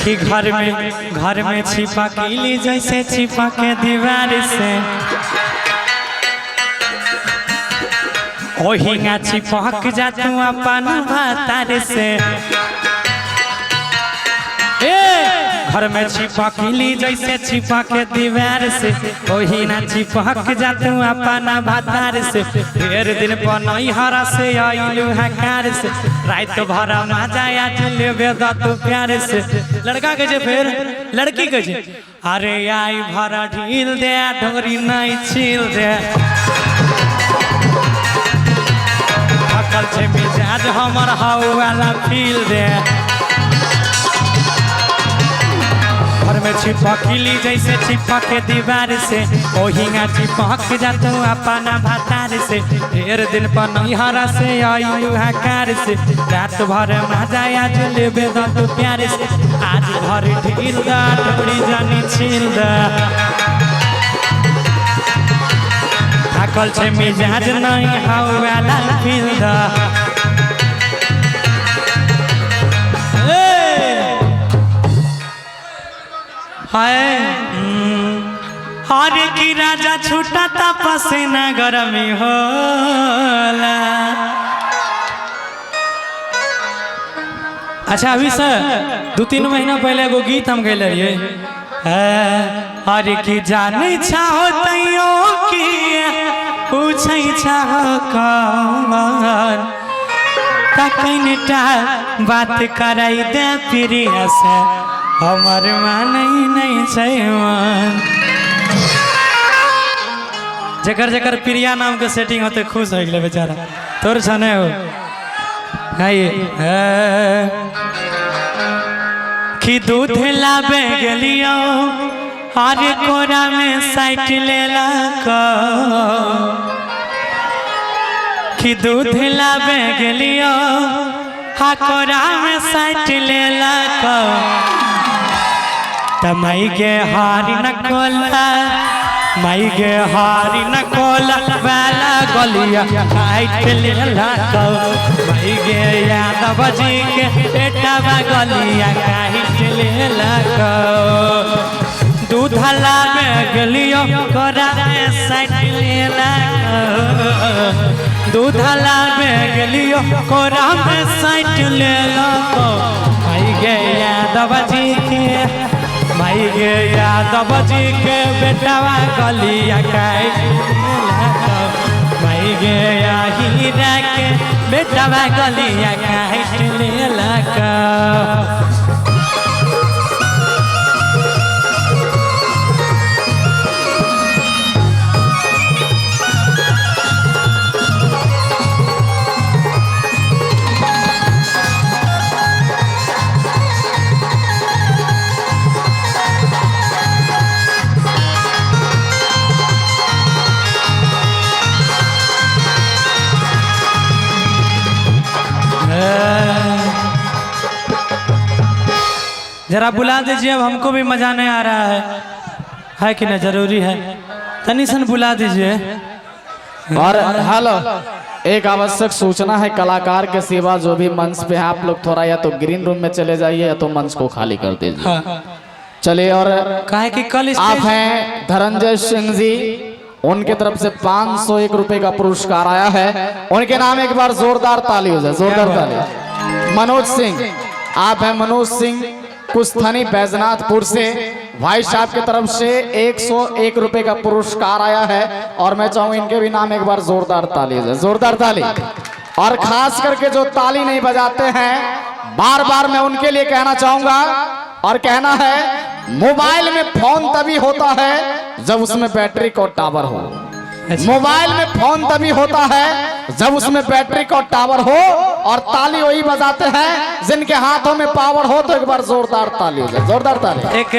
कि घर में छिपा कीली जैसे छिपा के दीवार से, ओहिंगा छिपक जा तू अपन भातार से। ए घर में छिपकली जैसे छिपा के दीवार से, ओही ना छिपक जा तू अपन भातार से। ढेर दिन पर नैहरा से आइलू हकार से, रात भर मजा आज लेबे द तू प्यार से। लड़का के जे फिर लड़की के जे, अरे आई भर ढील दे ढोरी नहीं छील दे, थकल छे मिजाज हमर हौ वाला फील दे। घर में छिपकली जैसे छिपक के दीवार से, ओहिंगा छिपक जा तू अपना भातार से। ढेर दिन पर नैहरा से आइलू हकार से, रात भर मजा आज लेबे द तू प्यार से। आज भर ढील द ढोरी जानी छील द, थाकल छे मिजाज नहीं हौ वाला फील द। हाय हरे की राजा छूटा ता पसीना गरमी होला। अच्छा अभी सर 2-3 महीना पहले एगो गीत हम गैले रहिए, हरे की जाने चाहो तैयो की पूछै चाहो कौन, तखन टा बात कराई दे प्रिया से, हमर मानै नहीं छै मन। जकर जकर प्रिया नाम के सेटिंग होते खुश हो गेलै बेचारा, तोर छने हो है कि दूध लाबे गेलियो अरे कोरा में साइट लेलक, कि दूध लाबे गेलियो हा कोरा में साइट लेलक, त माई गे हारी न कोला, माई गे हारी न कोला वाला गलिया काट लेलक, माई गे यादव जी के बेटा गलिया काट लेलक। दूध लाबे गेलियो कोरा में साइट लेलक, दूध लाबे गेलियो कोरा में साइट लेलक, माई गे यादव जी के, माई गे यादव जी के बेटावा गलिया काट लेलक, माई गे हीरा के बेटावा गलिया काट लेलक। जरा बुला दीजिए, अब हमको भी मजा नहीं आ रहा है कि ना जरूरी है, तनी सन बुला दीजिए। और हेलो, एक आवश्यक सूचना है, कलाकार के सिवा जो भी मंच पे है आप लोग थोड़ा या तो ग्रीन रूम में चले जाइए या तो मंच को खाली कर दीजिए। हाँ। चलिए, और काहे कि कल आप हैं धनंजय सिंह जी, उनके तरफ से 501 रुपए का पुरस्कार आया है, उनके नाम एक बार जोरदार ताली हो जाए, जोरदार ताली। मनोज सिंह, आप हैं मनोज सिंह कुस्थनी बैजनाथपुर से, भाई साहब की तरफ से 101 रुपए का पुरस्कार आया है और मैं चाहूँ इनके भी नाम एक बार जोरदार ताली हो जाए, जोरदार ताली। और खास करके जो ताली नहीं बजाते हैं बार बार मैं उनके लिए कहना चाहूंगा, और कहना है मोबाइल में फोन तभी होता है जब उसमें बैटरी का टावर हो। मोबाइल में फोन तभी होता है जब उसमें बैटरी का टावर हो, और ताली वही बजाते हैं जिनके हाथों में पावर हो। तो एक बार जोरदार ताली हो जाए, जोरदार ताली। एक